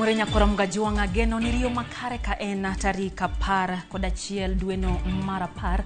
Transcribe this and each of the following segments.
Otimore nyakora Mgajwang' ageno ni riyo makare ka en tarik 11 dweno mar 10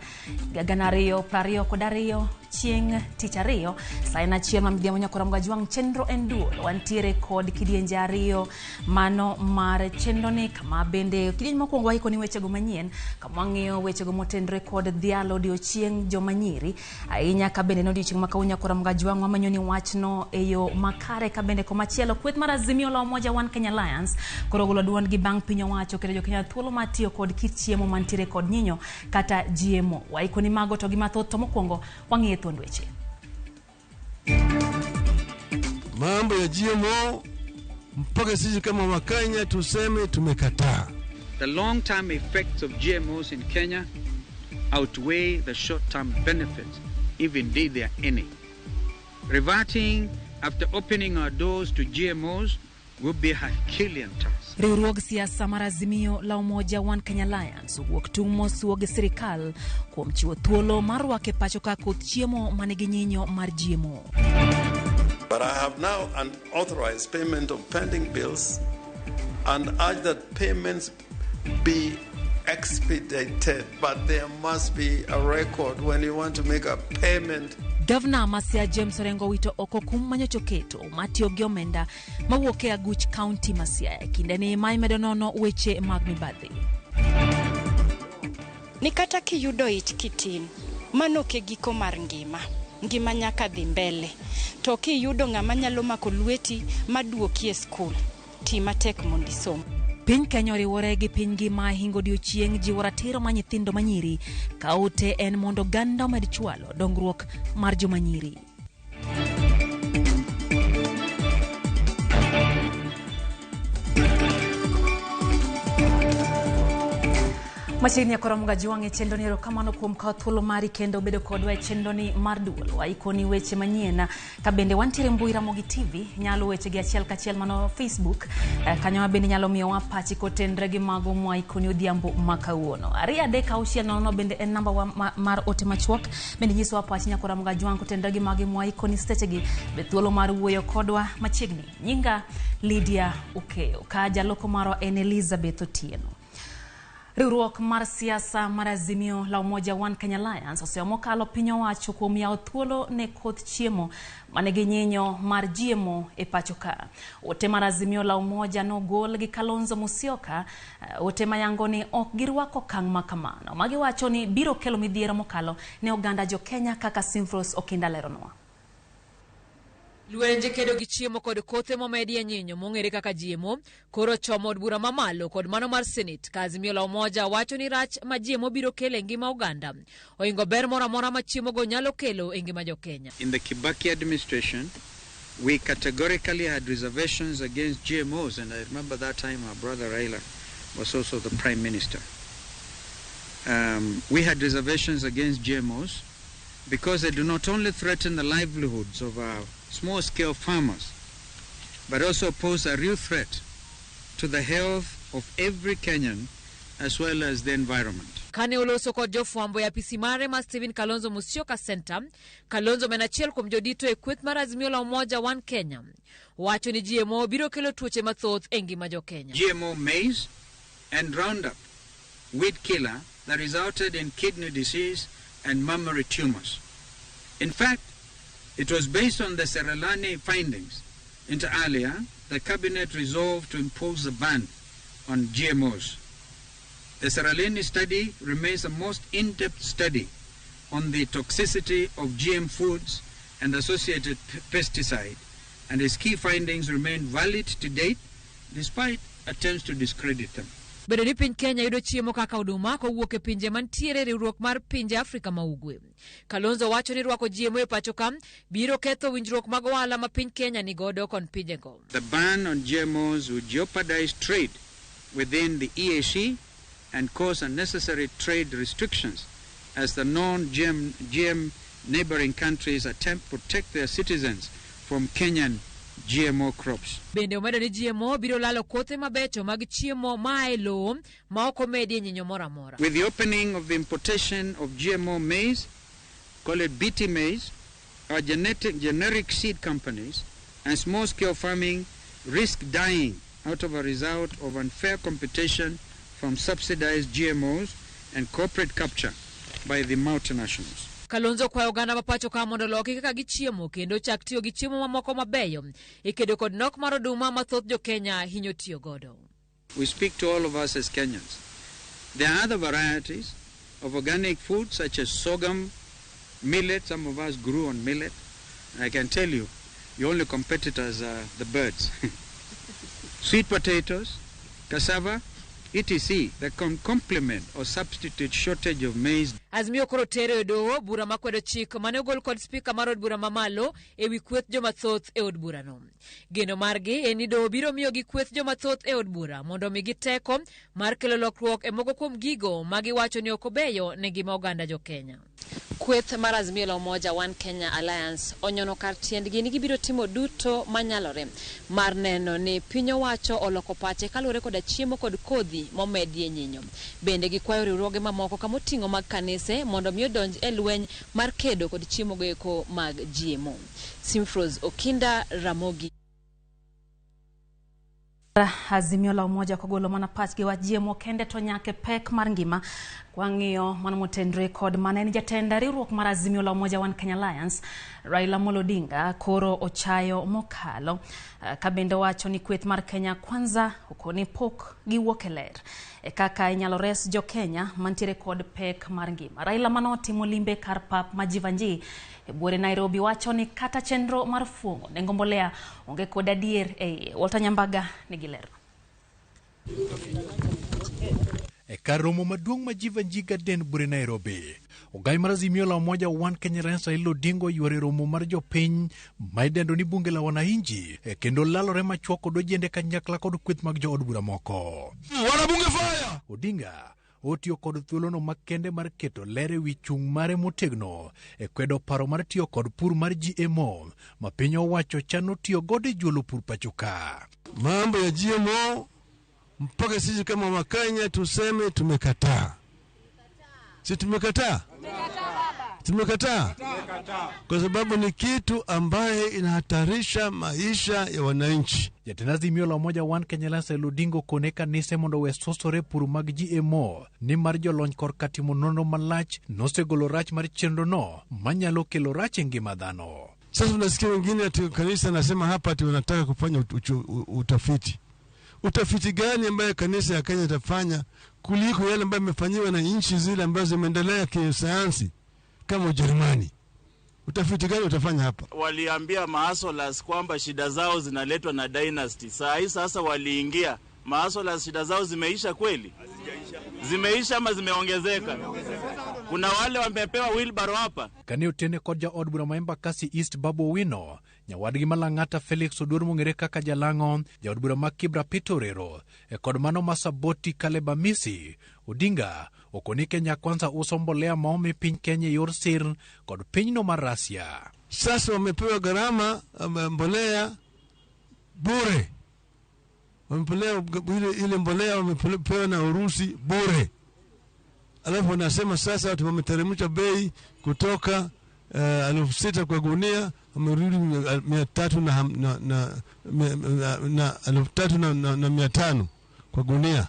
higa 2022 chieng' tich ariyo sa en achiel ma midhiambo nyakora Mgajwang' chenro en duol wantiere kod kidienje ariyo mano mar chenro ni kama bende kidieny mokwongo waiko ni wechego manyien kama wang'iyo wechego motenore kod dhialo odiochieng' joma nyiri ahinya ka bende en odiochieng' ma kawuono nyakora Mgajwang' wamanyo ni wachno e yo makare ka bende komachielo kweth mar Azimio la Umoja One Kenya Alliance koro ogolo duondgi bang' piny owacho keto jokenya thuolo mar tiyo kod kit chiemo mantiere kod nyinyo kata GMO. Waiko ni mago to gi mathoth to mokwongo wang'iye thuond weche. Mambo ya GMO mpaka sisi kama Wakenya tuseme tumekataa. The long-term effects of GMOs in Kenya outweigh the short-term benefits, if indeed there are any. Reverting after opening our doors to GMOs will be a Herculean task. Riwruog siasa mar Azimio la Umoja One Kenya Alliance owuok tung' mosuo gi sirikal kuom chiwo thuolo mar rwako e pacho ka koth chiemo manigi nyinyo mar GMO. But I have now authorized payment of pending bills and urge that payments be expedited, but there must be a record when you want to make a payment. Gavana ma Siaya James Orengo owito oko kum manyocha oketo matiyo gi omenda mawuok e aguch kaunti ma Siaya. Kinde ni ma imedo nono weche mag mibadhi. Ni kata kiyudo ich kitin, mano ok e giko mar ngima. Ngima nyaka dhi mbele. To kiyudo ng'ama nyalo mako lweti maduoki e skul, ti matek mondo isom. Piny Kenya oriwore gi piny ngima hingo odiochieng' jiwo ratiro ma nyithindo manyiri ka ote en mondo oganda omed chwalo dongruok mar joma nyiri. Machiegni akora Mgajwang' e chenro ni erokamano kuom kawo thuolo mari kendo bedo kodwa e chenro ni mar duol. Waikoni weche manyien ka bende wantiere mbui Ramogi TV nyalo weche gi achiel kachiel mano Facebook kanyo bende nyalo miyowa pachi kotenre gi mago mwaikoni odhiambo ma kawuono. 2 3 6 0 bende en namba wa mar ote machuok bende nyisowa pachi nyakora Mgajwang' kotenre gi mago mwaikoni sechegi be thuolo mar wuoyo kodwa machiegni. Nyinga Lydia Okeyo ka jaloko marwa en Elizabeth Otieno. Riwruok mar siasa mar Azimio la Umoja One Kenya Alliance oseomo kalo piny owacho kuom yawo thuolo ne koth chiemo manigi nyinyo mar GMO e pacho ka. Ote mar Azimio la Umoja nogol gi Kalonzo Musyoka, ote mayango ni ok girwako okang' ma kamano. Magiwacho ni biro kelo midhiero mokalo ne oganda jo Kenya kaka Simfros Okinda leronwa. Lwenje kedo gi chiemo kod kothe momedie nyinyo mong'ere kaka GMO koro chomo od bura mamalo kod mano mar Senate ka Azimio la Umoja wacho ni rach ma GMO biro kelo e ngima oganda oingo ber moro amora ma chiemogo nyalo kelo e ngima jokenya. In the Kibaki administration, we categorically had reservations against GMOs, and I remember that time our brother Raila was also the Prime Minister. We had reservations against GMOs because they do not only threaten the livelihoods of our small-scale farmers, but also pose a real threat to the health of every Kenyan as well as the environment. Kane oloso kod jofwambo e apisi mare ma Stephen Kalonzo Musyoka Center, Kalonzo ma en achiel kuom jodito e kweth mar Azimio la Umoja One Kenya, wacho ni GMO biro kelo tuoche mathoth e ngima jokenya. GMO maize and Roundup weed killer that resulted in kidney disease and mammary tumors. In fact, it was based on the Serelani findings. Inter alia, the cabinet resolved to impose a ban on GMOs. The Serelani study remains the most in-depth study on the toxicity of GM foods and associated pesticide, and its key findings remain valid to date despite attempts to discredit them. Bedo ni piny Kenya yudo chiemo kaka oduma kowuok e pinje mantiere e riwruok mar pinje Afrika ma Ugwe. Kalonzo wacho ni rwako GMO e pacho ka biro ketho winjruok mag ohala ma piny Kenya nigodo kod pinjego. The ban on GMOs would jeopardize trade within the EAC and cause unnecessary trade restrictions as the non-GM GM neighboring countries attempt to protect their citizens from Kenyan GMO crops. Bende omedo ni GMO biro lalo kothe mabecho mag chiemo maa e lowo ma ok omedie nyinyo moro amora. With the opening of the importation of GMO maize, call it BT maize, our generic seed companies and small-scale farming risk dying out of a result of unfair competition from subsidized GMOs and corporate capture by the multinationals. Kalonzo kwayo oganda ma pacho ka mondo oloki kaka gichiemo kendo chak tiyo gi chiemo mamoko mabeyo e kedo kod nok mar oduma ma thoth jo-Kenya hinyo tiyo godo. We speak to all of us as Kenyans. There are other varieties of organic food such as sorghum, millet. Some of us grew on millet. I can tell you, your only competitors are the birds. Sweet potatoes, cassava, etc. that can complement or substitute shortage of maize. Azimio koro tero e doho bura makwedo chik mane ogol kod spika mar od bura mamalo ewi kweth joma thoth e od burano. Geno margi en ni doho biro miyogi kweth joma thoth e od bura mondo omigi teko mar kelo lokruok e moko kuom gigo ma giwacho ni ok obeyo ne ngima oganda jo-Kenya. Kweth mar Azimio la Umoja One Kenya Alliance onyono kar tiendgi ni gibiro timo duto manyalore mar neno ni piny owacho oloko pache kaluwore koda chiemo kod kodhi momedie nyinyo. Bende gikwayo riwruoge mamoko kamoting'o mag kanise mondo mi odonj e lweny mar kedo kod chiemo goeko mag GMO. Simfros Okinda, Ramogi. Azimio la Umoja kogolo mana pachgi wach GMO kende to nyaka pek mar ngima. Kwang'iyo mano motenre kod mane en jatend riwruok mar Azimio la Umoja One Kenya Alliance Raila Amolo Odinga koro ochayo mokalo ka bende wacho ni kweth mar Kenya Kwanza okoni pok giwuok e ler e kaka inyalo res jo Kenya mantiere kod pek mar ngima. Raila manotimo limbe kar pap ma Jivanji e buore Nairobi wacho ni kata chenro mar fuong'o nengo mbolea onge kod adier e iye. Walter Nyambaga nigi ler. E kar romo maduong' ma Jivanji Garden buore Nairobi, ogai mar Azimio la Umoja One Kenya Alliance Raila Odinga oyuoro romo mar jopiny ma idendo ni Bunge la Wananchi kendo lalore machuok kod ojende kanyakla kod kweth mag jood bura moko. Wanabunge fire! Odinga otiyo kod thuolono makende mar keto ler ewi chung' mare motegno e kwedo paro mar tiyo kod pur mar GMO ma piny owacho chano tiyo godo e juolo pur pacho ka. Mambo ya GMO mpaka sisi kama Wakenya tuseme tumekataa. Si tumekataa? Tumekataa kwa sababu ni kitu ambaye inahatarisha maisha ya wananchi. Jatend Azimio la Umoja One Kenya Alliance Raila Odinga okone kanise mondo owe sosore pur mag GMO nimar jolony korka timo nonro malach nosegolo rach mar chenrono manyalo kelo rach e ngima dhano. Sasa unasikia wengine ati kanisa nasema hapa ati wanataka kufanya utafiti. Utafiti gani ambaye kanisa ya Kenya itafanya kuliko yale ambayo yamefanyiwa na nchi zile ambazo zimeendelea kisayansi kama Ujerumani? Utafiti gani utafanya hapa? Waliambia maasolas kwamba shida zao zinaletwa na dynasty. Saa hii sasa waliingia maasolas, shida zao zimeisha kweli? Zimeisha ama zimeongezeka? Kuna wale wamepewa wheelbarrow hapa. Kane otene kod jaod bura ma Embakasi East Babu Owino, nyawadgi ma Lang'ata Felix Oduor mong'ere kaka Jalang'o, jaod bura ma Kibra Peter Orero, e kod mano ma Saboti Caleb Amisi, Odinga okoni Kenya Kwanza uso mbolea maomi piny Kenya e yor sir kod pinyno mar Russia. Sasa wamepewa gharama mbolea bure. Wamepewa ile mbolea wamepewa na Urusi bure. Alafu wanasema sasa watu wameteremsha bei kutoka 6,000 kwa gunia wamerudi 300 na 3,500 kwa gunia.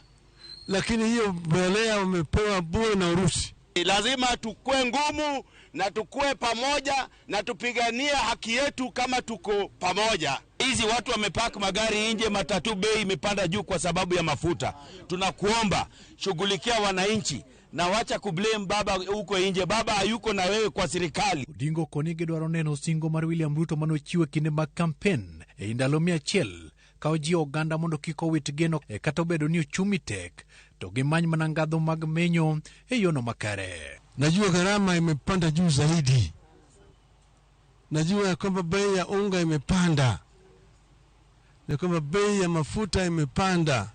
Lakini hiyo mbolea wamepewa bure na Urusi. Lazima tukue ngumu na tukue pamoja na tupiganie haki yetu kama tuko pamoja. Hizi watu wamepark magari nje, matatu bei imepanda juu kwa sababu ya mafuta. Tunakuomba shughulikia wananchi na wacha kublame baba huko nje. Baba hayuko na wewe kwa serikali. Odinga okoni gidwaro neno singo mar William Ruto manochiwo e kinde mag kampen e ndalo 100 ka ojiwo oganda mondo kik owit geno kata obedo ni uchumi tek to gimany mana ngadho mag menyo e yono makare. Najua gharama imepanda juu zaidi. Najua ya kwamba bei ya unga imepanda, ya kwamba bei ya mafuta imepanda,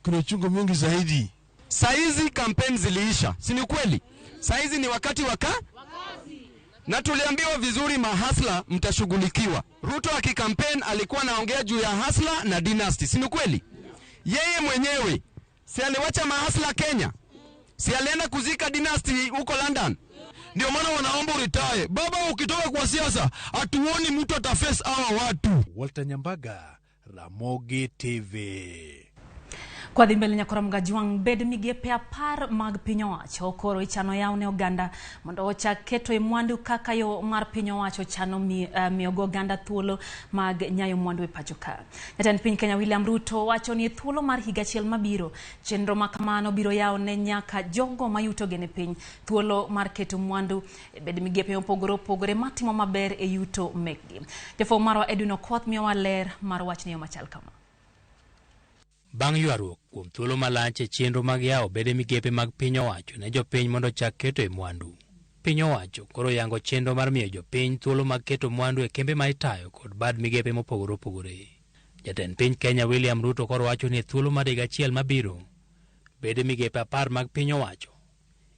kuna uchungu mwingi zaidi. Saizi kampeni ziliisha, si ni kweli? Saizi ni wakati wa kazi. Na tuliambiwa vizuri mahasla mtashughulikiwa. Ruto akikampeni alikuwa anaongea juu ya hasla na dynasty, si ni kweli? Yeye mwenyewe si aliwacha mahasla Kenya? Si alienda kuzika dynasty huko London? Ndio maana wanaomba uritae. Baba, ukitoka kwa siasa hatuoni mtu ataface hawa watu. Walter Nyambaga, Ramogi TV. Kwadhi mbele nyakora Mgajwang' bed migepe 10 mag piny owacho koro ichano yaw ne oganda mondo ochak keto e mwandu kaka yo mar piny owacho chano miyogo oganda thuolo mag nyayo mwandu e pacho ka. Jatend piny Kenya William Ruto wacho ni e thuolo mar higa achiel mabiro, chenro ma kamano biro yawo ne nyaka jogo mayuto gi ni piny thuolo mar keto mwandu e bed migepe mopogore opogore matimo maber e yuto mekgi. Jafwambo marwa Edwin Okoth miyowa ler mar wachni e yo machal kama. Bang' ywaruok kuom thuolo malach e chenro mag yawo bede migepe mag piny owacho ne jopiny mondo ochak keto e mwandu. Piny owacho koro yango chenro mar miyo jopiny thuolo mag keto mwandu e kembe ma itayo kod bad migepe mopogore opogore. Jatend piny Kenya William Ruto koro wacho ni e thuolo mar higa achiel mabiro, bede migepe 10 mag piny owacho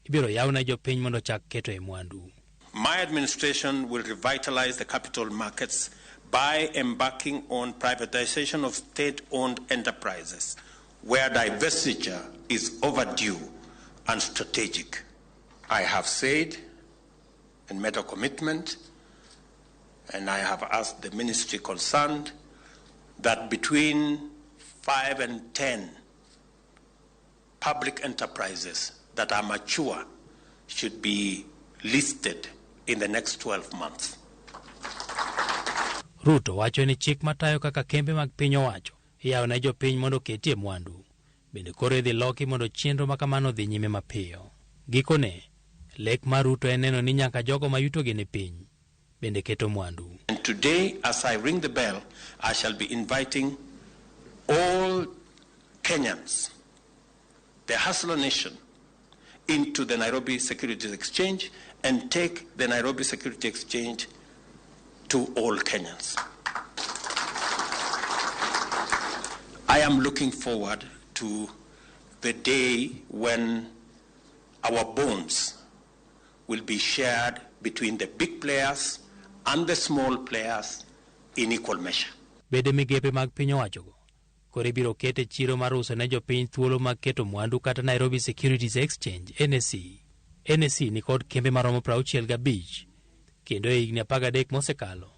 ibiro yaw ne jopiny mondo ochak keto e mwandu. My administration will revitalize the capital markets by embarking on privatization of state-owned enterprises where divestiture is overdue and strategic. I have said and made a commitment, and I have asked the ministry concerned that between 5 and 10 public enterprises that are mature should be listed in the next 12 months. Ruto wacho ni chik matayo kaka kembe mag piny owacho iyawo ne jopiny mondo oketie mwandu bende koro idhi loki mondo chenro ma kamano odhi nyime mapiyo. Gikone, lek mar Ruto en neno ni nyaka jogo ma yutogi ni piny bende keto mwandu. And today, as I ring the bell, I shall be inviting all Kenyans, the hustler nation, into the Nairobi Securities Exchange and take the Nairobi Security Exchange to all Kenyans. I am looking forward to the day when our bonds will be shared between the big players and the small players in equal measure. Bede migepe mag piny owachogo koro ibiro ket e chiro mar uso ne jopiny thuolo mag keto mwandu kata Nairobi Securities Exchange NSE. NSE ni kod kembe maromo 65 kendo e higni 13 mosekalo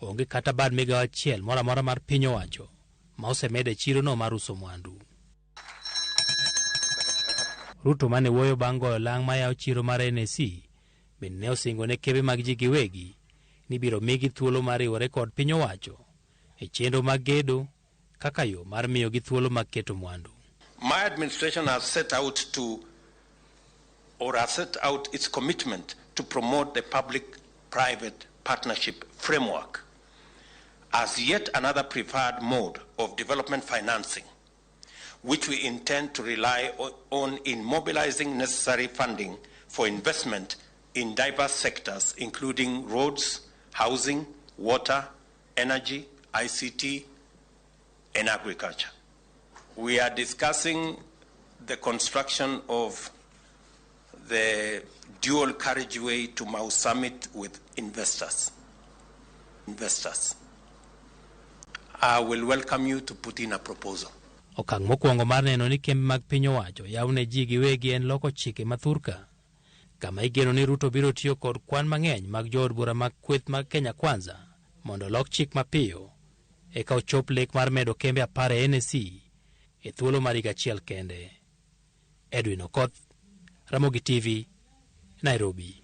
onge kata bad migawo achiel moro amora mar piny owacho ma osemed e chirono mar uso mwandu. Ruto mane wuoyo bang' goyo lang' mayawo chiro mar NSE bende ne osingo ne kembe mag ji giwegi ni biro migi thuolo mar riwore kod piny owacho e chenro mag gedo kaka yo mar miyogi thuolo mag keto mwandu. My administration has set out to, or has set out its commitment to promote the public-private partnership framework as yet another preferred mode of development financing, which we intend to rely on in mobilizing necessary funding for investment in diverse sectors, including roads, housing, water, energy, ICT, and agriculture. We are discussing the construction of the dual carriageway to Mau Summit with investors. Investors. I will welcome you to put in a proposal. Okang' mokwongo mar neno ni kembe mag piny owacho yaw ne ji giwegi en loko chike mathurka kama igeno ni Ruto biro tiyo kod kwan mang'eny mag jood bura mag kweth mag Kenya Kwanza mondo olok chik mapiyo eka ochop lek mar medo kembe 10 e NSE e thuolo mar higa achiel kende. Edwin Okoth, Ramogi TV, Nairobi.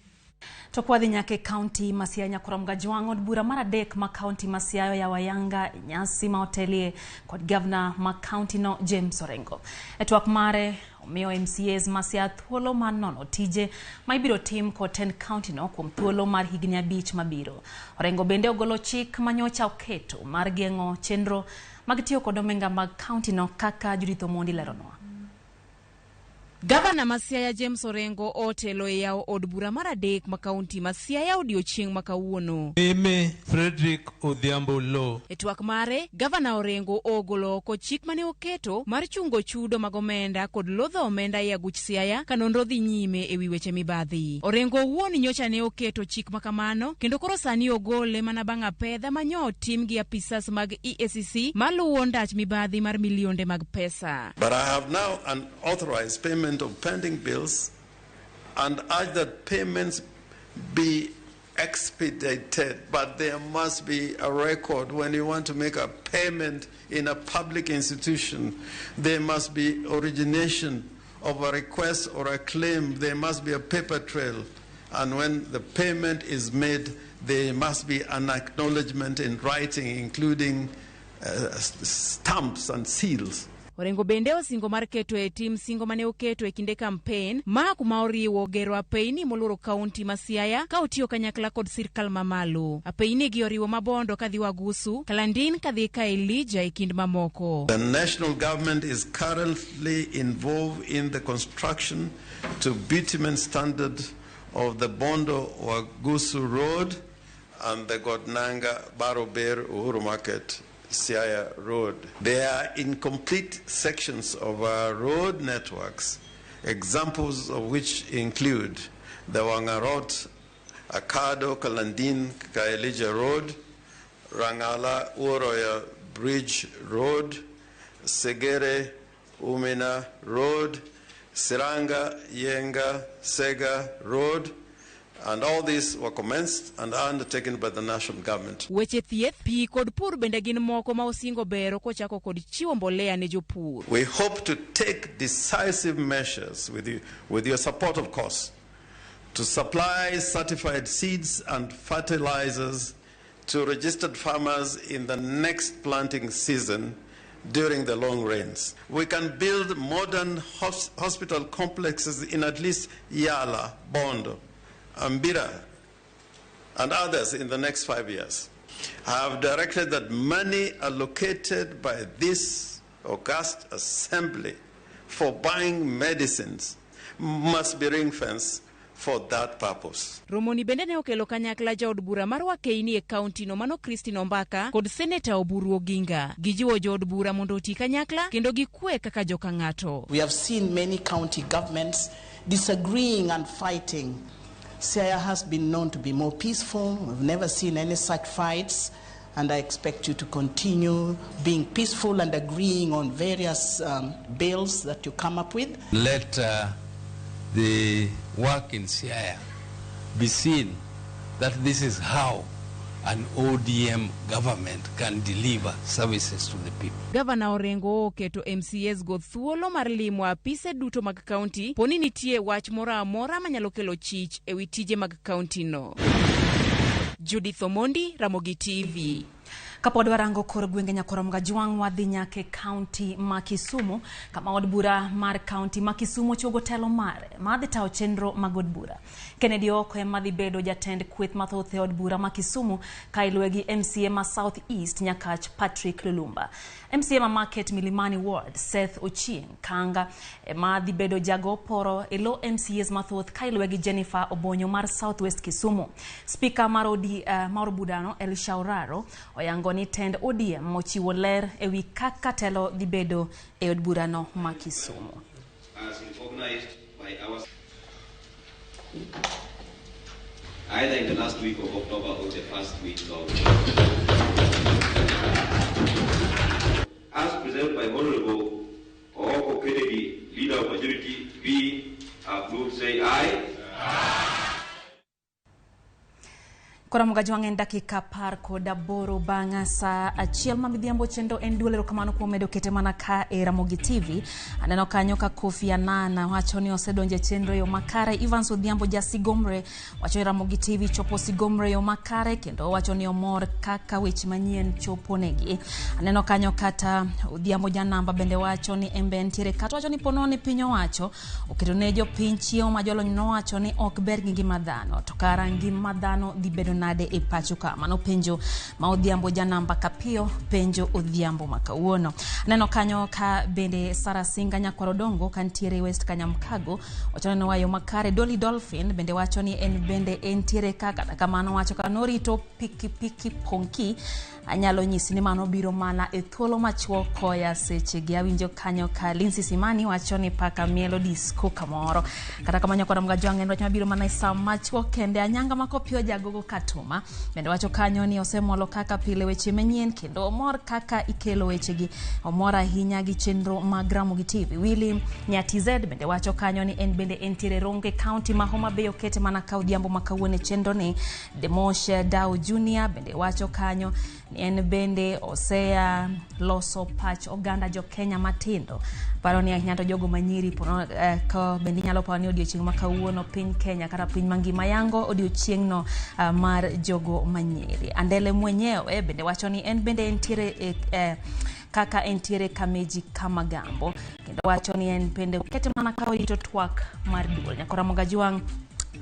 To kwadhi nyaka e kaunti ma Siaya Nyakora Mgajwang' od bura mar 3 ma kaunti ma Siaya oyawo ayanga e nyasi ma otelie kod gavana ma kaunti no James Orengo. E twak mare omiyo MCAs ma Siaya thuolo mar nono tije ma ibiro tim kod tend kaunti no kuom thuolo mar higni 5 mabiro. Orengo bende ogolo chik manyocha oketo mar geng'o chenro mag tiyo kod omenda mag kaunti no kaka Judith Omondi leronwa. Gavana ma Siaya James Orengo otelo e yawo od bura mar 3 ma kaunti ma Siaya odiochieng' ma kawuono. Mimi Frederick Odhiambo Lo. E twak mare, Gavana Orengo ogolo oko chik mane oketo mar chungo chudo mag omenda kod lodho omenda e aguch Siaya ka nonro dhi nyime ewi weche mibadhi. Orengo owuon nyocha ne oketo chik ma kamano kendo koro sani ogole mana bang' apedha manyo otim gi apisas mag EACC maluwo ndach mibadhi mar milionde mag pesa. But I have now an authorized payment of pending bills and urge that payments be expedited, but there must be a record. When you want to make a payment in a public institution, there must be origination of a request or a claim. There must be a paper trail. And when the payment is made, there must be an acknowledgement in writing, including stamps and seals. Orengo bende osingo mar keto e tim singo mane oketo e kinde kampen ma kuma oriwo gero apeyni moluoro kaunti ma Siaya ka otiyo kanyakla kod sirkal mamalo. Apeyni gi oriwo Mabondo kadhi Wagusu, Kalandin kadhi Kaelija e kind mamoko. The national government is currently involved in the construction to bitumen standard of the Bondo Wagusu Road and the Godnanga Barober Uhuru Market Siaya Road. There are incomplete sections of our road networks, examples of which include the Wangarot, Akado, Kalandin, Kaelija Road, Rangala, Uroya Bridge Road, Segere, Umina Road, Siranga, Yenga, Sega Road, and all these were commenced and undertaken by the national government. Weche thieth, pi kod pur bende gin moko ma osingo bero kochako kod chiwo mbolea ne jopur. We hope to take decisive measures with you, with your support, of course, to supply certified seeds and fertilizers to registered farmers in the next planting season during the long rains. We can build modern hospital complexes in at least Yala, Bondo, Ambira, and others in the next 5 years. I have directed that money allocated by this august assembly for buying medicines must be ring-fenced for that purpose. Romoni bende ne okelo kanyakla jaod bura mar Wakeini e kaunti no mano Christine Ombaka kod Seneta Oburu Oginga. Gijiwo jood bura mondo oti kanyakla kendo gikwe kaka joka ng'ato. We have seen many county governments disagreeing and fighting. Siaya has been known to be more peaceful. We've never seen any such fights, and I expect you to continue being peaceful and agreeing on various bills that you come up with. Let the work in Siaya be seen that this is how an ODM government can deliver services to the people. Gavana Orengo oketo MCAs go thuolo mar limo apise duto mag kaunti poni nitie wach moro amora manyalo kelo chich ewi tije mag kaunti no. Judith Omondi, Ramogi TV. Kapod warango kor gwenge Nyakoromoga Jwang' wadhi nyaka e kaunti ma Kisumu kama od bura mar kaunti ma Kisumu ochuogo telo mare madhi tayo chenro mag od bura. Kennedy Oko ema dhi bedo jatend kweth mathoth e od bura ma Kisumu ka iluwe gi MCA ma South East Nyakach Patrick Lulumba. MCA ma Market Milimani Ward Seth Ochieng Kanga ema dhi bedo jago poro e lo MCAs mathoth ka iluwe gi Jennifer Obonyo mar South West Kisumu. Spika mar mar budano Elisha Oraro oyango ni tend ODM mochiwo ler ewi kaka telo dhi bedo e od burano ma Kisumu. As recognized by our either in the last week of October or the first week of as presented by Honorable Ooko Kennedy, Leader of Majority, be approved. Say aye. Aye. Koromoga Jwang' en dakika 18 bang' saa 1 ma midhiambo chenro en duol. Erokamano kuom medo kete mana ka e Ramogi TV. Aneno kanyo ka Kofi Annan wacho ni osedonjo e chenro yo makare. Evans Odhiambo ja Sigomre wacho ni Ramogi TV chopo Sigomre yo makare kendo wacho ni omor kaka weche manyien chopo negi. Aneno kanyo kata Odhiambo ja namba bende wacho ni embe ntiere kata wacho ni pononi piny owacho oketo ne jopiny chiemo ma jolony nowacho ni ok ber gi ngima dhano, to kara ngima dhano dhi bedo nade e pacho ka. Mano penjo ma Odhiambo ja namba kapiyo penjo Odhiambo ma kawuono. Aneno kanyo ka bende Sara Singa Nyakwaro Dongo kantiere West Kanyamkago wacho ni wayo makare. Dolly Dolphin bende wacho ni en bende entiere ka, kata kamano wacho ka norito piki piki ponki. Anyalo nyisi ni mano biro mana e thuolo machuok koya seche gi. Awinjo kanyo ka Lindsay Simani wacho ni paka mielo disco kamoro. Kata kamano Nyakoromoga Jwang' en wach mabiro mana e saa machuok kende. Anyanga makopiyo jagogo kato Mutuma bende wacho kanyo ni osemolo kaka pile weche manyien kendo omor kaka ikelo wechegi, omor ahinya gi chenro mag Ramogi TV. Willy Nyatz bende wacho kanyo ni en bende entiere Ronge County ma Homa Bay okete mana ka odhiambo ma kawuono e chenro ni. Demosh Dao Junior bende wacho kanyo ni en bende osea loso pach oganda jo Kenya matindo. Paro ni ahinya to jogo manyiri ka bende inyalo paro ni odiochieng' ma kawuono piny Kenya kata piny mangima yango odiochieng'no mar jogo manyiri. Andele mwenyewe bende wacho ni en bende entiere kaka entiere Kameji Kamagambo kendo wacho ni en bende okete mana ka orito twak mar duol. Nyakora Mogajwang'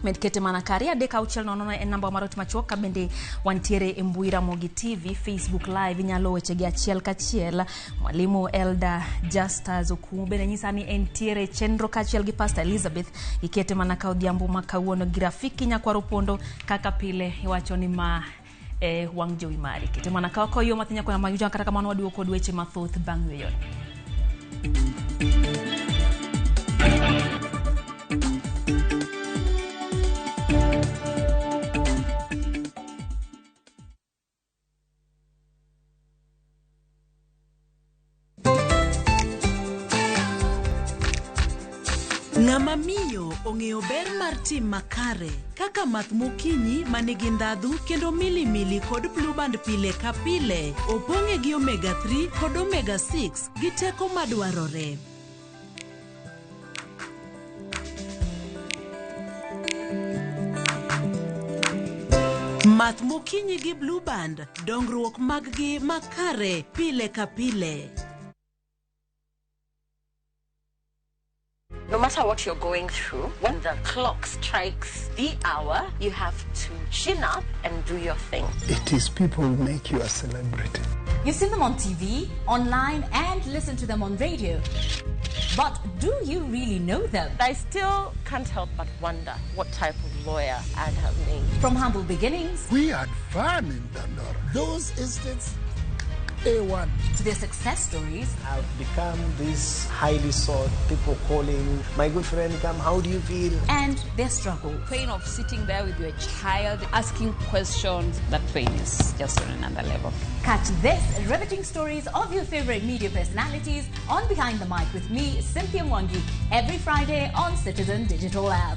med kete mana kare 3 6 0 en namba mar ot machuok ka bende wantiere e mbui Ramogi TV, Facebook Live inyalo wechegi achiel kachiel. Mwalimu Elda Justus Okumu bende nyisa ni entiere chenro kaachiel gi Pastor Elizabeth ikete mana ka odhiambo ma kawuono gi Rafiki Nyakwaro Pondo kaka pile iwacho ni ma e wang' jowi mari kete mana ka koyo mathin nyakwara mag kata kamano waduogo kod weche mathoth bang' yweyo. Ng'ama miyo ong'eyo ber mar tim makare kaka math mokinyi manigi ndhadhu kendo milimili kod blueband pile ka pile opong'e gi omega 3 kod omega 6 gi teko madwarore. Math mokinyi gi blueband dongruok mag gi makare pile ka pile. No matter what you're going through, when the clock strikes the hour, you have to chin up and do your thing. It is people who make you a celebrity. You've seen them on TV, online, and listened to them on radio. But do you really know them? I still can't help but wonder what type of lawyer I'd have made. From humble beginnings. We had fun in Dandora. Those estates, A1. To their success stories. I've become this highly sought, people calling, my good friend, come, how do you feel? And their struggle. Pain of sitting there with your child, asking questions, that pain is just on another level. Catch this riveting stories of your favorite media personalities on Behind the Mic with me, Cynthia Mwangi, every Friday on Citizen Digital App.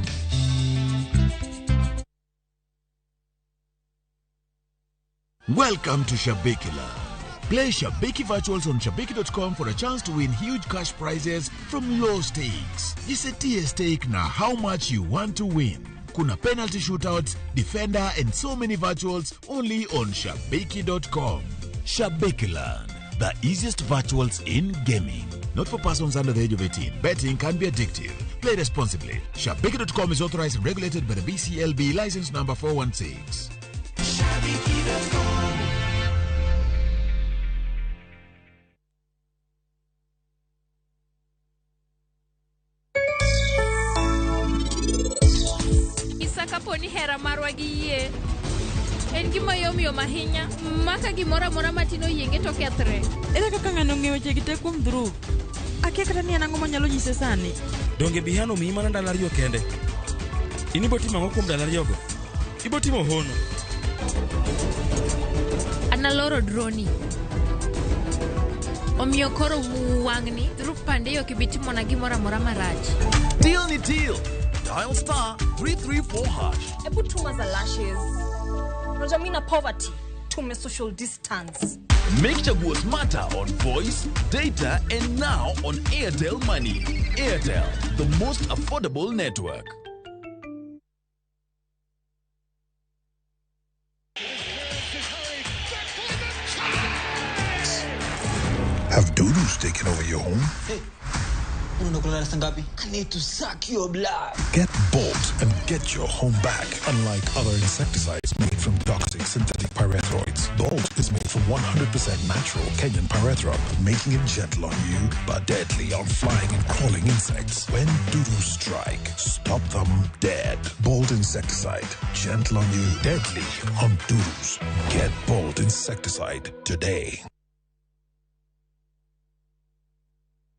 Welcome to Shabiki Land. Play Shabiki Virtuals on Shabiki.com for a chance to win huge cash prizes from low stakes. Jisetie stake na how much you want to win. Kuna penalty shootouts, defender and so many virtuals only on Shabiki.com. Shabiki Land, the easiest virtuals in gaming. Not for persons under the age of 18. Betting can be addictive. Play responsibly. Shabiki.com is authorized and regulated by the BCLB license number 416. Shabiki.com. Isa kapo ni hera marwa gi yie en gima yomyom ahinya ma ka gimoro amora matin oyienge to kethre. Ere kaka ng'ano ong'eyo wechegi te kuom Dhruv? Akia kata ni en ang'o manyalo nyise sani. Donge Bihan omiyi mana ndalo 2 kende? In ibo timo ang'o kuom ndalo 2go? Ibo timo hono. An aloro droni. Omiyo koro wang'ni Dhruv Pandey ok ibi timona gimoro amora marach. Deal ni deal. Dial star 334 hash. Hebu tuma za lashes. Unajua mimi na poverty tume social distance. Make Chaguo smarter on voice, data, and now on Airtel Money. Airtel, the most affordable network. Have dudus taken over your home? Hey, unakula ngapi? I need to suck your blood. Get Bolt and get your home back. Unlike other insecticides made from toxic synthetic pyrethroids, Bolt is made from 100% natural Kenyan pyrethrum, making it gentle on you but deadly on flying and crawling insects. When dudus strike, stop them dead. Bolt insecticide, gentle on you, deadly on dudus. Get Bolt insecticide today.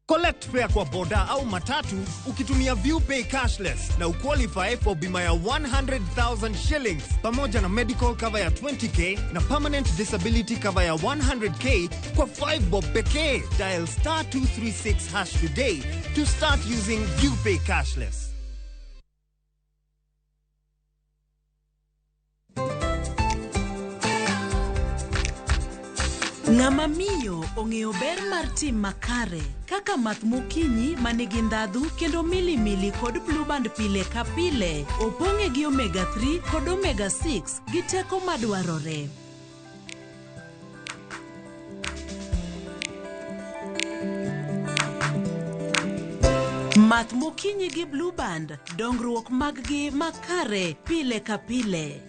Collect fare kwa boda au matatu ukitumia ViewPay cashless na uqualify for bima ya 100,000 shillings pamoja na medical cover ya 20K na permanent disability cover ya 100K kwa 5 bob pekee. Dial star 236 hash today to start using ViewPay cashless. Ng'ama miyo ong'eyo ber mar tim makare kaka math mokinyi manigi ndhadhu kendo milimili kod blueband pile ka pile opong'e gi omega 3 kod omega 6 gi teko madwarore. Math mokinyi gi blueband, dongruok mag-gi makare pile ka pile.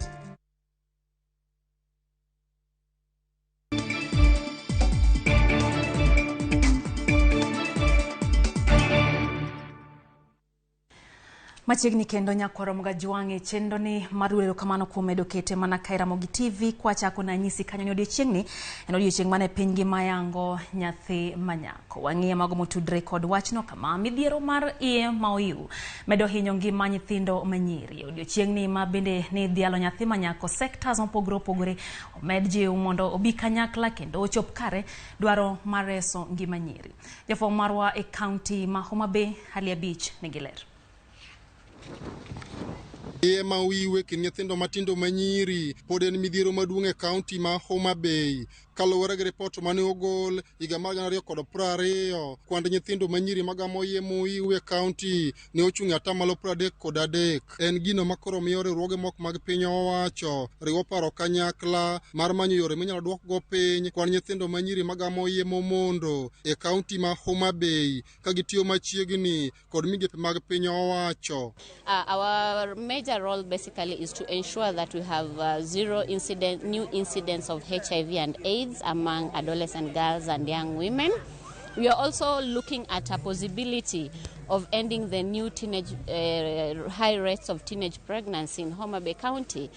Machiegni kendo nyakwaro Mgajwang'e chenro ni mar erokamano kuom medo kete mana ka Ramogi TV kwachako nanyisi kanyo ni odiochieng'ni en odiochieng' mane piny ngima yango nyathi manyako. Wang'iye mago motudre kod wachno kama midhiero mar iye ma oiw medo hinyo ngima nyithindo manyiri. Odiochieng'ni ma bende ni dhialo nyathi manyako sectors mopogore opogore omed jiw mondo obi kanyakla kendo ochop kare dwaro mar reso ngima nyiri. Jafwambo marwa e kaunti ma Homa Bay hali abich nigi ler. Iye ma oiwe kind nyithindo matindo manyiri pod en midhiero maduong' e kaunti ma Homa Bay. Kaluwore gi ripot mane ogol higa mar 2020, kwand nyithindo manyiri magamo iye moiw e kaunti ne ochung' e atamalo 33. En gino makoro miyo riwruoge moko mag piny owacho riwo paro kanyakla mar manyo yore minyalo duokgo piny kwan nyithindo manyiri magamo iye momondo e kaunti ma Homa Bay ka gitiyo machiegni kod migepe mag piny owacho. Our major role basically is to ensure that we have zero new incidents of HIV and AIDS among adolescent girls and young women. We are also looking at a possibility of ending the new teenage high rates of teenage pregnancy in Homa Bay County.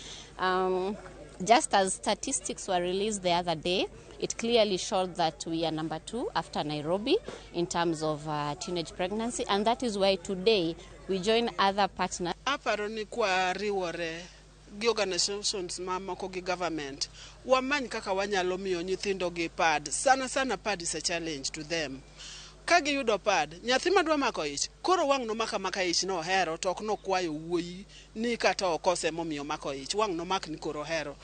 Just as statistics were released the other day, it clearly showed that we are number 2 after Nairobi in terms of teenage pregnancy, and that is why today we join other partners. Aparo ni kwa riwore gi organizations mamoko gi government wamany kaka wanyalo miyo nyithindo gi pad. Sana sana pad is a challenge to them. Ka giyudo pad, nyathi madwa mako ich, koro wang' nomaka maka ich no ohero to ok nokwayo wuoyi ni kata okose momiyo mako ich, wang' nomak ni koro ohero.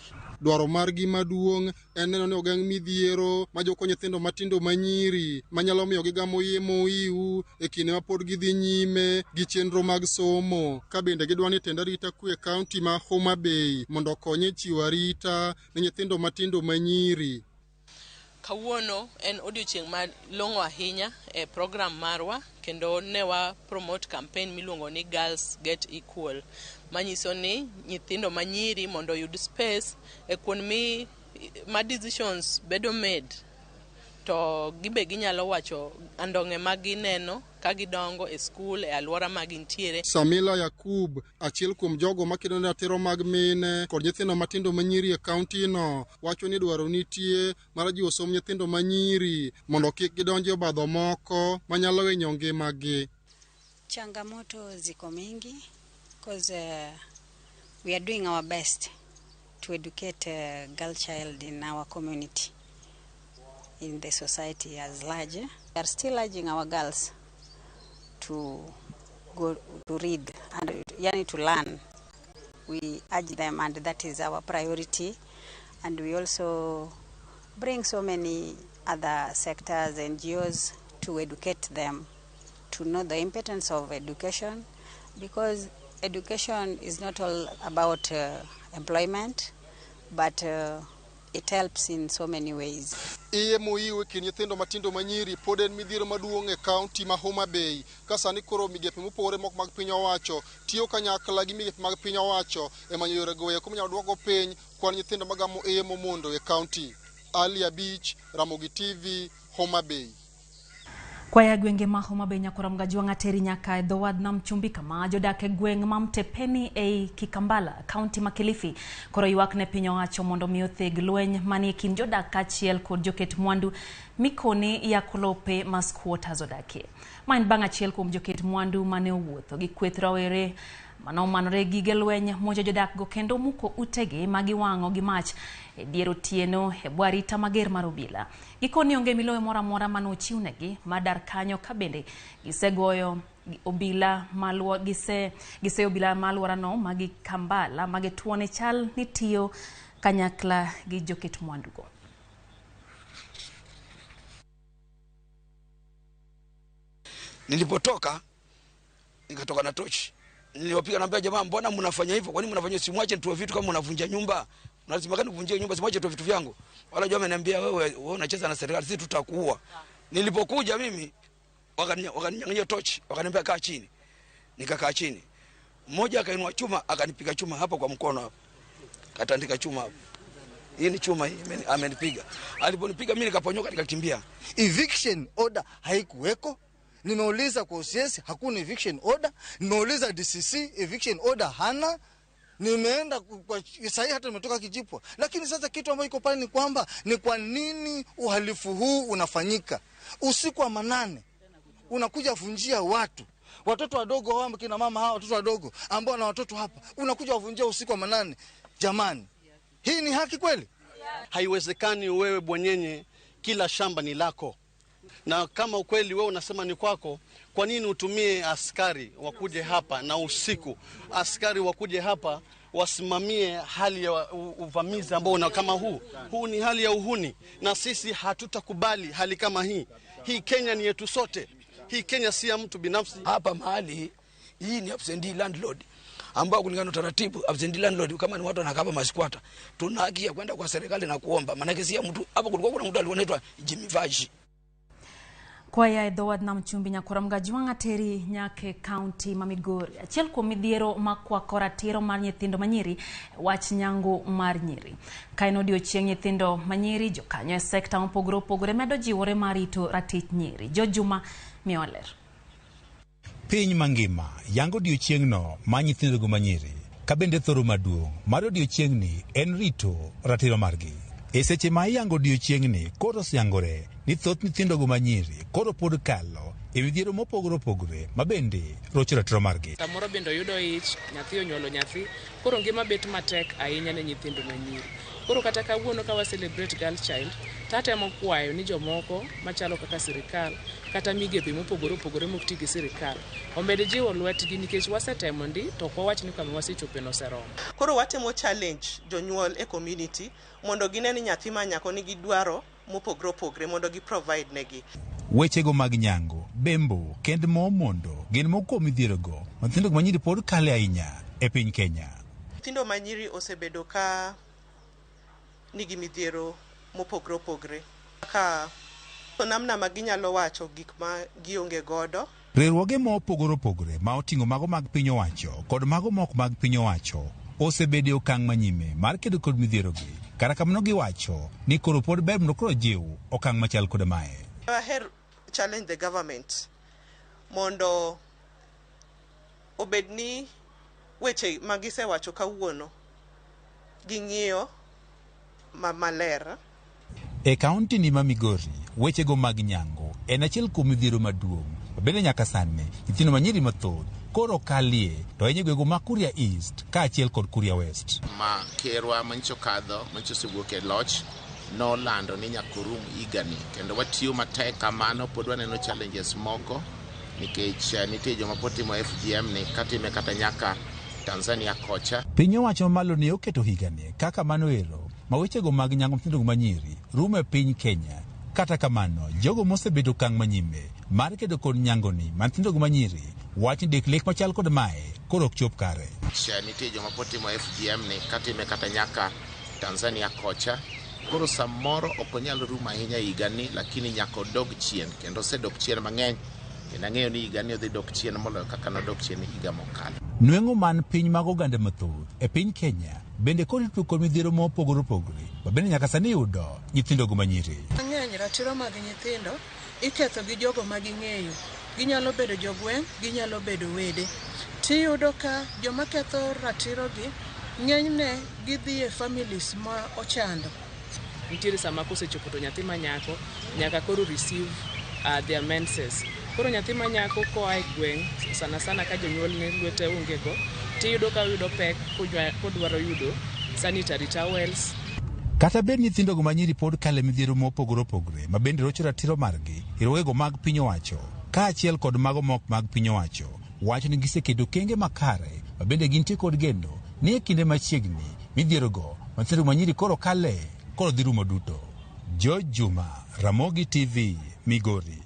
Dwaro margi maduong' en neno ni ogeng' midhiero majoko nyithindo matindo manyiri manyalo miyo gigamo iye moiw e kinde ma pod gidhi nyime gi chenro mag somo. Ka bende gidwa ni tend arita kwe e kaunti ma Homa Bay mondo okony e chiwo arita ne nyithindo matindo manyiri. Kawuono en odiochieng' malong'o ahinya e program marwa kendo ne wa promote campaign miluongo ni Girls Get Equal, manyiso ni nyithindo manyiri mondo oyud space e kuond ma decisions bedo made to gibe ginyalo wacho andong'e ma gineno ka gidongo e skul e alwora ma gintiere. Samila Yakub, achiel kuom jogo makedo ne ratiro mag mine kod nyithindo matindo manyiri e kaunti no, wacho ni dwaro nitie mar jiwo somb nyithindo manyiri mondo kik gidonj e obadho moko manyalo hinyo ngimagi. Changamoto ziko mingi because we are doing our best to educate girl child in our community, in the society as large. We are still urging our girls to go to read and yani to learn. We urge them, and that is our priority. And we also bring so many other sectors, NGOs, to educate them, to know the importance of education, because education is not all about employment, but it helps in so many ways. Iye moiw e kind nyithindo matindo manyiri pod en midhiero maduong' e kaunti ma Homa Bay ka sani koro migepe mopogore moko mag piny owacho tiyo kanyakla gi migepe mag piny owacho e manyo yore go eko minyalo duokgo piny kwan nyithindo magamo iye momondo e kaunti. Ali Abich, Ramogi TV, Homa Bay. Kwaya gwenge ma Homa Bay Nyakora Mgajwang'a teri nyaka e dho wadh nam chumbi kama jodak e gweng' ma Mtepeni ei Kikambala, kaunti ma Kilifi, koro ywak ne piny owacho mondo mi otheg lweny manie kind jodak kaachiel kod joket mwandu mikoni yako lope ma squatters odakie. Ma en bang' achiel kuom joket mwandu mane owuotho gi kweth rawere manomanore gige lweny monjo jodak go kendo muko utegi ma giwang'o gi mach e dier otieno e bwo arita mager mar obila. Gikoni onge milowe moro amora mane ochiwnegi mar dar kanyo ka bende gisegoyo obila maluo gise giseyo obila ma alworano ma Kikambala ma gituone chal ni tiyo kanyakla gi joket mwandugo. Nilipotoka nikatoka na tochi, niliwapiga naambia, jamaa, mbona mnafanya hivyo? Kwa nini mnafanya? Simwache nitoe vitu kama mnavunja nyumba. Lazima gani kuvunjia nyumba? Simwache nitoe vitu vyangu. Wala jamaa ameniambia, wewe unacheza na serikali, sisi tutakuua. Nilipokuja mimi wakaninyang'anya tochi, wakaniambia kaa chini. Nikakaa chini. Mmoja akainua chuma, akanipiga chuma hapa kwa mkono hapa. Katandika chuma hapa. Hii ni chuma hii, amenipiga. Aliponipiga mimi nikaponyoka nikakimbia. Eviction order haikuweko. Nimeuliza kwa OCS, hakuna eviction order. Nimeuliza DCC, eviction order hana. Nimeenda kwa sahi hata nimetoka Kijipwa. Lakini sasa kitu ambacho iko pale ni kwamba ni kwa nini uhalifu huu unafanyika usiku wa manane? Unakuja vunjia watu, watoto wadogo hao, kina mama hao, watoto wadogo ambao na watoto hapa, unakuja vunjia usiku wa manane. Jamani, hii ni haki kweli? Haiwezekani wewe bwanyenye kila shamba ni lako. Na kama ukweli wewe unasema ni kwako, kwa nini utumie askari wakuje hapa na usiku? Askari wakuje hapa wasimamie hali ya uvamizi ambao na kama huu. Huu ni hali ya uhuni, na sisi hatutakubali hali kama hii. Hii Kenya ni yetu sote. Hii Kenya si ya mtu binafsi. Hapa mahali hii ni absentee landlord, ambao kulingana na utaratibu absentee landlord kama ni watu wanakaba masquatter, tuna haki ya kwenda kwa serikali na kuomba. Maana si ya mtu. Hapa kulikuwa kuna mtu alikuwa anaitwa Jimmy Vaji. Kwaya e dho wadh nam chumbi Nyakora Mgajwang'a teri nyake kaunti ma Migori. Achiel kuom midhiero makwako ratiro mar nyithindo manyiri wach nyango mar nyiri. Ka en odiochieng' nyithindo manyiri, jokanyo e sekta mopogore opogore medo jiwore mar rito ratich nyiri. Jojuma miyo ler. Piny mangima yango odiochieng'no mar nyithindogo manyiri, ka bende thoro maduong' mar odiochieng'ni en rito ratiro margi. E seche ma iyango odiochieng'ni, koro oseyangore ni thoth nyithindogo manyiri koro pod kalo e midhiero mopogore opogore ma bende rocho ratiro margi. Samoro bende oyudo ich, nyathi onyuolo nyathi, koro ngima bet matek ahinya ne nyithindo manyiri. Koro kata kawuono ka wa celebrate girl child, tatemo kwayo ni jomoko machalo kaka sirikal kata migepe mopogore opogore mok ti gi sirikal omed jiwo lwetgi, nikech wasetemo ndi to ok wawach ni kama wasechope noseromo. Koro watemo challenge jonyuol e community mondo gine ni nyathi ma nyako nigi dwaro mopogore opogore mondo gi provide negi. Wechego mag nyango, bembo, kend mo mondo gin moko kuom midhierogo ma nyithindo manyiri pod kale ahinya e piny Kenya. Nyithindo manyiri osebedo ka nigi midhiero mopogore opogore ka namna ma ginyalo wacho gik ma gionge godo. Riwruoge ma opogore opogore ma oting'o mago mag piny owacho kod mago mok mag piny owacho osebedo e okang' manyime mar kedo kod midhierogi. Kata kamano giwacho ni koro pod ber mondo koro jiw okang' machal kod mae. Aher challenge the government mondo obed ni weche ma gisewacho kawuono ging'iyo maler. E kaunti ni ma Migori, wechego mag nyango en achiel kuom midhiero maduong' ma bende nyaka sani nyithindo manyiri mathoth koro kalie to ahinya gwenge ma Kuria East kaachiel kod Kuria West. Ma kerwa manyicho kadho manyicho osewuok e loch nolando ni nyaka orum higani, kendo watiyo matek kamano. Pod waneno challenges moko nikech nitie joma pod timo FGM ni katime kata nyaka Tanzania kocha. Piny owacho mamalo ne oketo higani kaka mano ero ma wechego mag nyango nyithindo manyiri rumo e piny Kenya. Kata kamano, jogo mosebedo okang' manyime mar kedo kod nyangoni mar nyithindo manyiri wach ni dek lek machal kod mae koro ok chop kare. Nitie joma pod timo FGM ni katime kata nyaka Tanzania kocha. Koro samoro ok onyal rumo ahinya higani, lakini nyaka odog chien, kendo osedok chien mang'eny, kendo ang'eyo ni higani odhi dok chien moloyo kaka nodok chien higa mokalo. Nweng'o man piny mag oganda mathoth e piny Kenya bende koro itudo kod midhiero mopogore opogore ma bende nyaka sani yudo nyithindogo manyiri. Mang'eny ratiro mag nyithindo Iketho gi jogo ma ging'eyo. Ginyalo bedo jogweng', ginyalo bedo wede. Tiyudo ka joma ketho ratirogi ng'enyne gidhi e families ma ochando. Nitiere sama kosechopo to nyathi ma nyako nyaka koro receive their menses. Koro nyathi ma nyako koa e gweng' sana sana ka jonyuolne lwete onge go, tiyudo ka oyudo pek kodwaro yudo sanitary towels. Kata bed nyithindogo ma nyiri pod kale midhiero mopogore opogore ma bende rocho ratiro margi, riwruogego mag piny owacho kaachiel kod mago mok mag piny owacho wacho ni giseketo okenge makare ma bende gintie kod geno ni e kinde machiegni midhierogo ma nyithindo ma nyiri koro kale koro dhi rumo duto. George Juma, Ramogi TV, Migori.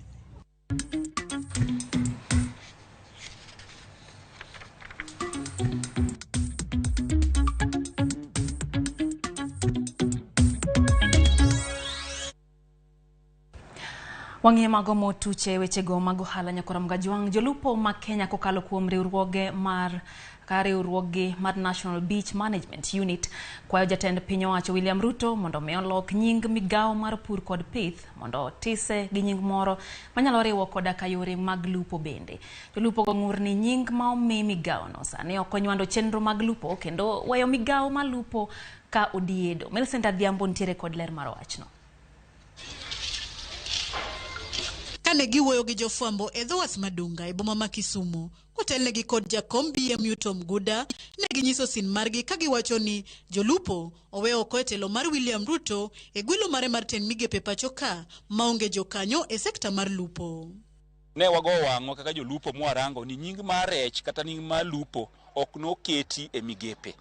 Wang'iyo mago motuche wechego mag ohala nyakora Mgajwang'. Jolupo ma Kenya kokalo kuom riwruoge mar ka riwruoggi mar National Beach Management Unit kwayo jatend piny owacho William Ruto mondo mi olok nying migawo mar pur kod pith mondo otise gi nying moro manyalo riwo koda ka yore mag lupo bende. Jolupo go ng'ur ni nying ma omi migawono sani ok onywando chenro mag lupo kendo weyo migawo mar lupo ka odiedo. Millicent Adhiambo nitiere kod ler mar wachno. Kane giwuoyo gi jofwambo e dho wath Madunga e boma ma Kisumu, kotelnegi kod jakom BMU Tom Guda, ne ginyiso sin margi ka giwacho ni jolupo owe oko e telo mar William Ruto e gwelo mare mar tend migepe pacho ka maonge jokanyo e sekta mar lupo. Ne wago wang'wa kaka jolupo mwarango ni nying mar rech kata nying mar lupo ok noketi e migepe.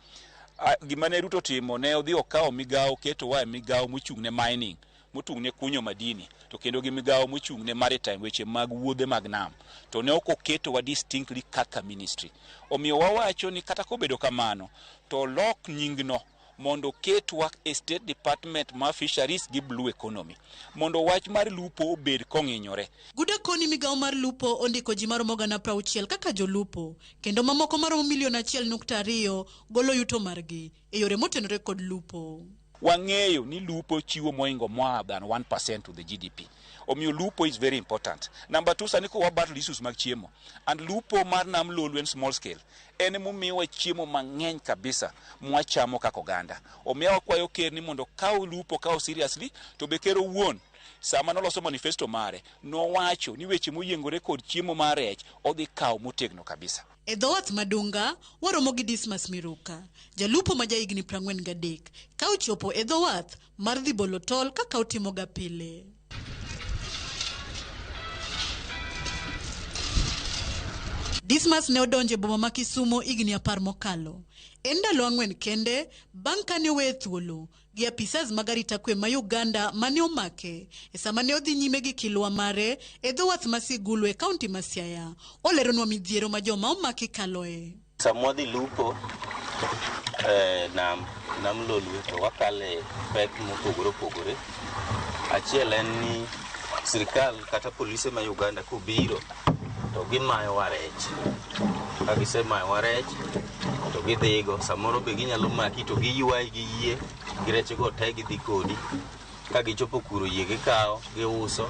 Gima ne Ruto timo ne odhi okawo migawo oketowa e migawo mochung' ne mining, mochung' ne kunyo madini, to kendo gi migawo mochung' ne maritime, weche mag wuodhe mag nam, to ne ok oketowa distinctly kaka ministry. Omiyo wawacho ni kata kobedo kamano, to lok nyingno mondo oketwa e State Department mar Fisheries gi Blue Economy, mondo wach mar lupo obed kong'inyore. Guda koni migawo mar lupo ondiko ji maromo 60,000 kaka jolupo, kendo mamoko maromo milion 1.2 golo yuto margi e yore motenore kod lupo. Wang'eyo ni lupo chiwo moingo more than 1% to the GDP. Omiyo lupo is very important. Number 2, sani ko wa battle issues mag chiemo. And lupo mar nam Lolwe en small scale. En emomiyowa chiemo mang'eny kabisa mwachamo kaka oganda. Omiyo wakwayo ker ni mondo okaw lupo kaw seriously, to be ker owuon sama noloso manifesto mare nowacho ni weche moyiengore kod chiemo mar rech odhi kawo motegno kabisa. E dho wath Madunga, waromo gi Dismas Miruka, jalupo ma jahigni 43, ka ochopo e dho wath mar dhi bolo tol kaka otimoga pile. Dismas ne odonjo e boma ma Kisumu higni 10 mokalo. En ndalo 4 kende bang' kane oweye thuolo gi apisas mag arita kwe ma Uganda mane omake e sama ne odhi nyime gi kilwa mare e dho wath ma Sigulu e kaunti ma Siaya. Oleronwa midhiero ma joma omaki kaloe. Sama wadhi lupo nam Lolwe to wakale pek mopogore opogore. Achiel en ni sirikal kata polise ma Uganda kobiro to gimayowa rech. Ka gisemayowa rech to gidhigo, samoro be ginyalo maki to giywayi gi yie, gi rechgo te gidhi kodi. Ka gichopo kuro yie gikawo, giuso.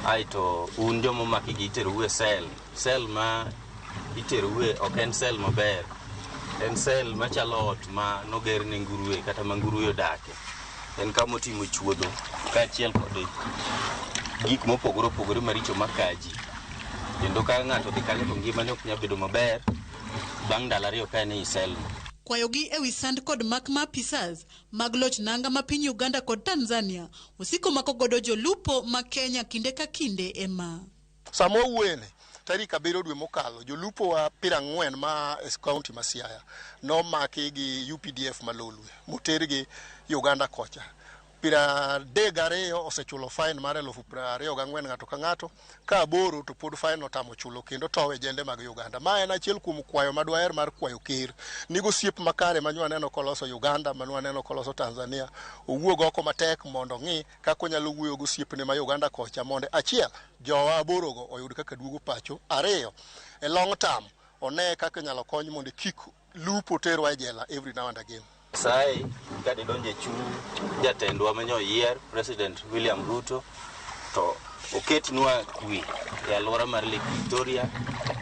Aeto un joma omaki gi iterou e sel. Sel ma iterou e ok en sel maber. En sel machalo ot ma noger ne nguruwe kata ma nguruwe odake. En kama oting'o chuodho kaachiel kod gik mopogore opogore maricho makaji. Kendo ka ng'ato odhi kanyo to ngimane ok nyal bedo maber bang' ndalo 2 ka en ei sel no. Kwayogi ewi sand kod mak ma apisas mag loch nanga ma piny Uganda kod Tanzania osiko mako godo jolupo ma Kenya kinde ka kinde ema. Sama wawuoyeni, tarik 7 dwe mokalo, jolupo wa 40 ma e kaunti ma Siaya nomaki gi UPDF ma Lolwe motergi Uganda kocha. 32 osechulo fine mar 24,000 ng'ato ka ng'ato, ka 8 to pod fine otamo chulo kendo towe jende mag Uganda. Ma en achiel kuom kwayo madwaher mar kwayo ker. Nigo osiep makare ma nwaneno koloso Uganda, ma nwaneno koloso Tanzania, owuog oko matek mondo ong'i kaka onyalo wuoyo gi osiepne ma Uganda kocha mondo achiel, jowa 8 go oyud kaka duogo pacho. 2, e long term, one kaka inyalo kony mondo kik lupo terwa e jela every now and again. Nyasaye ka didonjo e chuny jatendwa mane oyier President William Ruto to Oketnwa kwe e alwora mar Lake Victoria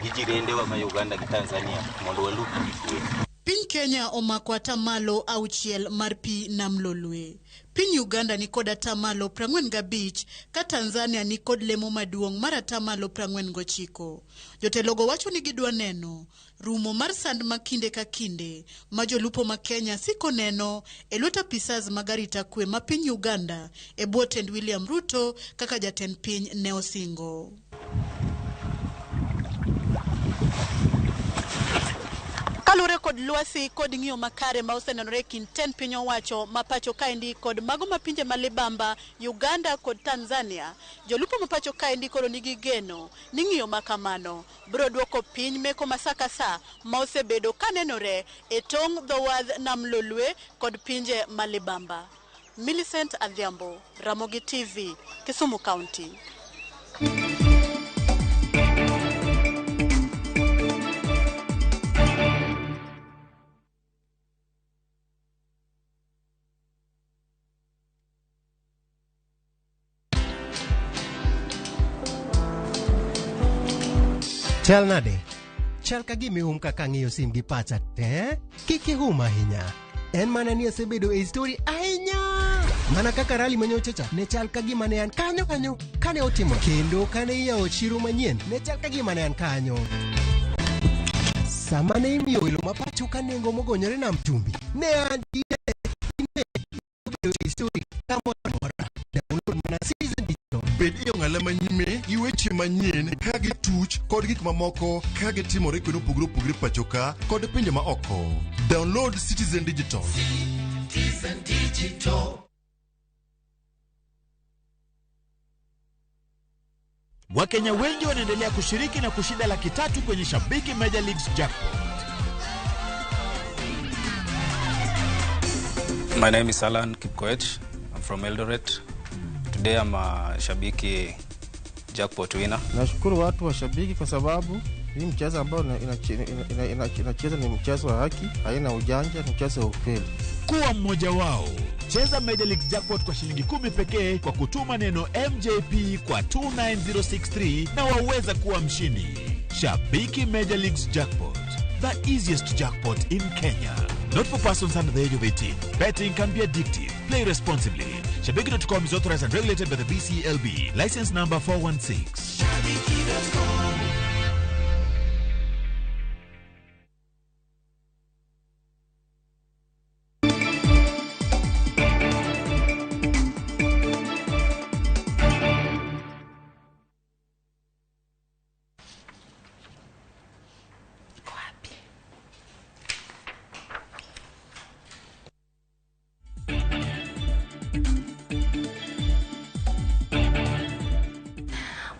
gi jirendewa ma Uganda gi Tanzania mondo walup gi kwe. Piny Kenya omako atamalo 6 mar pi nam Lolwe. Piny Uganda ni kod atamalo 45 ka Tanzania ni kod lemo maduong' mar atamalo 49. Jotelogo wacho ni gidwa neno rumo mar sand ma kinde ka kinde ma jolupo ma Kenya siko neno e lwet apisas mag arita kwe ma piny Uganda e bwo tend William Ruto kaka jatend piny ne osingo. Kaluwore kod lwasi kod ng'iyo makare ma osenenore e kind tend piny owacho ma pacho kaendi kod mago ma pinje ma libamba Uganda kod Tanzania, jolupo ma pacho kaendi koro nigi geno ni ng'iyo ma kamano biro duoko piny meko ma sa ka sa ma osebedo kanenore e tong' dho wadh nam Lolwe kod pinje ma libamba. Millicent Adhiambo, Ramogi TV, Kisumu County. Chal nade? Chal ka gima ihum kaka ang'iyo sim gi pacha te. Kik ihum ahinya. En mana ni asebedo e story ahinya. Mana kaka rally manyocha cha ne chal ka gima ne an kanyo kanyo kane otimo kendo kane iyawo chiro manyien ne chal ka gima ne an kanyo. Sama ne imiyo welo ma pacho ka nengo mogonyore nam chumbi ne antie bedo e story kamoro amora. Download mana Citizen Digital. Bed e ong'ala manyime gi weche manyien ka gituch kod gik mamoko ka gitimore kuonde mopogore opogore pacho ka kod pinje ma oko. Download Citizen Digital. Citizen Digital. Wakenya wengi wanaendelea kushiriki na kushinda 300,000 kwenye Shabiki Major Leagues Jackpot. My name is Alan Kipkoech. I'm from Eldoret. Today I'm a Shabiki jackpot winner. Nashukuru watu wa Shabiki kwa sababu hii mchezo ambao inacheza ni mchezo wa haki, haina ujanja, ni mchezo wa ukweli. Kuwa mmoja wao. Cheza Major League Jackpot kwa shilingi 10 pekee kwa kutuma neno MJP kwa 29063 na waweza kuwa mshindi. Shabiki Major Leagues Jackpot, the easiest jackpot in Kenya. Not for persons under the age of 18. Betting can be addictive. Play responsibly. Shabiki.com is authorized and regulated by the BCLB. License number 416. Shabiki.com.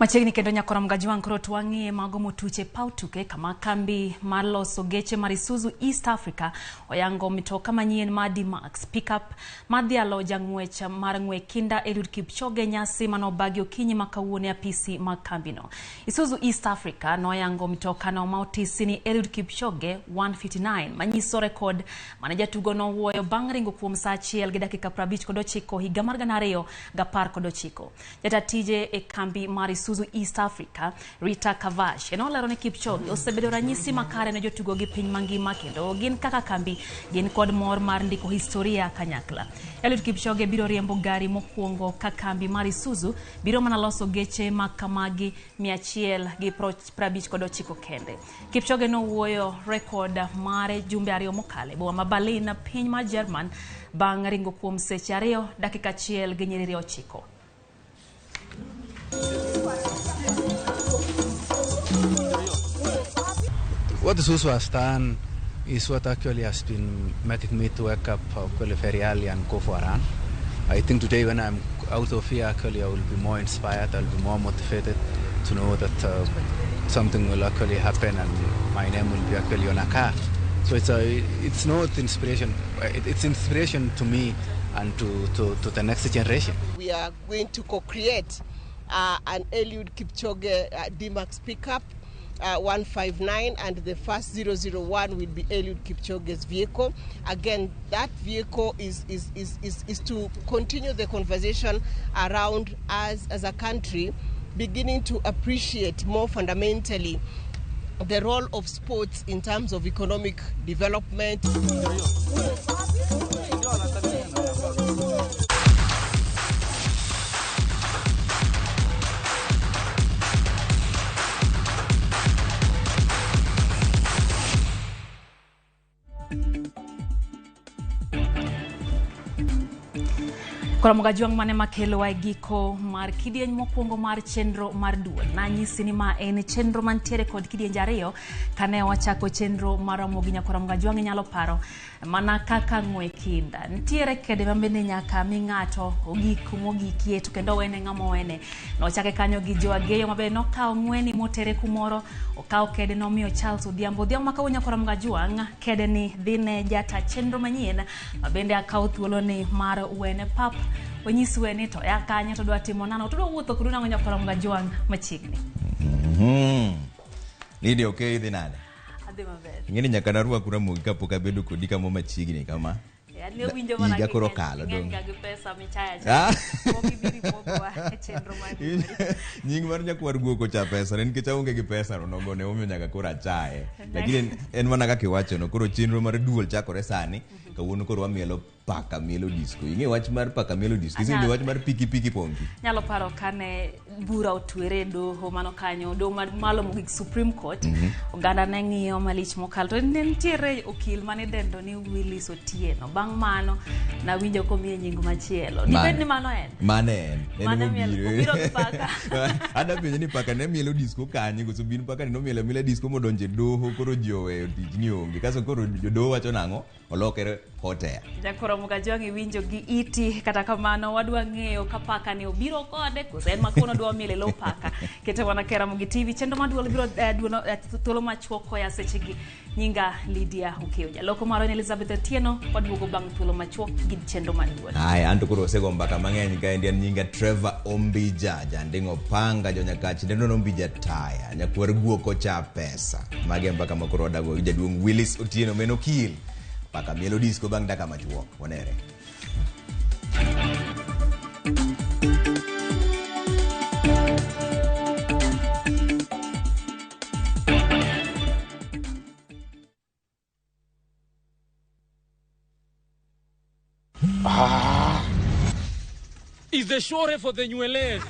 Machiegni kendo nyakora Mgajwang' koro to wang'iye mago motuche paw tuke kama kambi mar loso geche mar Isuzu East Africa oyango mitoka manyien mar D-Max pickup madhialo jang'wech mar ng'we kinda Eliud Kipchoge nyasi manobagi okinyi ma kawuono e apisi mag kambino. Isuzu East Africa noyango mitokano ma otisi ni Eliud Kipchoge 159 manyiso rekod mane jatugo nowuoyo bang' ringo kuom saa 1 gi dakika 59 higa mar 2019. Jata tije e kambi mar Isuzu East Africa Rita Kavash enolero ni Kipchoge osebedo ranyisi makare ne jotugo gi piny mangima kendo gin kaka kambi gin kod mor mar ndiko historia kanyakla. Eliud Kipchoge biro riembo gari mokwongo ka kambi mar Isuzu biro mana loso geche makamagi 159 kende. Kipchoge nowuoyo rekod mare jumbe 2 mokalo e boma ma Berlin piny mar German bang' ringo kuom seche 2 dakika 1 gi nyiriri 9. What Isuzu has done is what actually has been making me to wake up actually very early and go for a run. I think today when I'm out of here, actually I will be more inspired, I'll be more motivated to know that something will actually happen and my name will be actually on a car. So it's not inspiration, it's inspiration to me and to the next generation. We are going to co-create an Eliud Kipchoge D-Max pickup 159, and the first 001 will be Eliud Kipchoge's vehicle. Again, that vehicle is to continue the conversation around us as a country beginning to appreciate more fundamentally the role of sports in terms of economic development. Koro Mogajwang' mane makelowa e giko mar kidieny mokwongo mar chenro mar duol. Nanyisi ni ma en chenro mantiere kod kidienje ariyo. Kane wachako chenro mar Ramogi Nyakora Mogajwang' inyalo paro mana kaka ng'we kinda. Nitiere kede ma bende nyaka mi ng'ato ogik kumogikie to kendo owene ng'ama owene. Nochake kanyo gi Jo Ageyo ma bende nokawo ng'weni motere kumoro, okawo kede nomiyo Charles Odhiambo. Odhiambo ma kawuono Nyakora Mogajwang' kede ni dhi ne jata chenro manyien ma bende akawo thuoloni mar wene pap. Onyiswe ni to ya kanyo to dwa timo nang'o, to dwa wuotho kodu nang'o Nyakora Mogajwang' machiegni. Lydia, okay, idhi nade? Adhi maber. Ing'eni nyaka narwak Ramogi kapok abedo kodi kama machiegni kama. Ne winjo mana Higa koro kalo ng'eny dong'. ga gi pesa michaya Ah. chaya. Pok ibiro imokowa e chenro mar duol. Nying mar nyakwar guok ocha pesa ne nikech aonge gi pesa no nogo ne omiyo nyaka koro achaye. Lakini en mana kaka iwacho no, koro chenro mar duol chakore sani. Kawuono koro wamielo paka mielo disco. Ing'e wach mar paka mielo disco. Isewinjo wach mar piki piki pongi. Nyalo paro kane bura otwere e doho mano kanyo, doho malo mogik Supreme Court. Oganda ne ng'iyo malich mokalo. To ne nitiere okil mane idendo ni Willis Otieno. Bang' mano nawinjo komiye nying machielo. Dibed ni mano en? Mano en. En Mano mielo- mobiro. obiro gi paka. Adwa penjo ni paka ne mielo disco kanye koso bin paka ni nomielo amiela disco modonjo e doho koro ji oweyo tich ni onge. Kaso koro jodoho wacho nang'o? Olokere hot air. Jakoro Mogajwang' iwinjo gi iti, kata kamano wadwa ng'eyo ka paka ni obiro kode koso en ma kawuono dwa mielo e lo paka. Kete mana e Ramogi TV, chenro mar duol biro duono thuolo machuok koya sechegi. Nyinga Lydia Okeyo, jaloko marwa en Elizabeth Otieno, waduogo bang' thuolo machuok gi chenro mar duol. Haya, anto koro osego mbaka mang'eny kaendi an nyinga Trevor Ombija, janding'o panga, jonyakach neno Ombija taya, nyakwar guok ocha pesa. Magi e mbaka ma koro wadago gi jaduong' Willis Otieno men okil. Paka mielo disco bang' dakika machuok. Wanere. Is the shore for the nywele.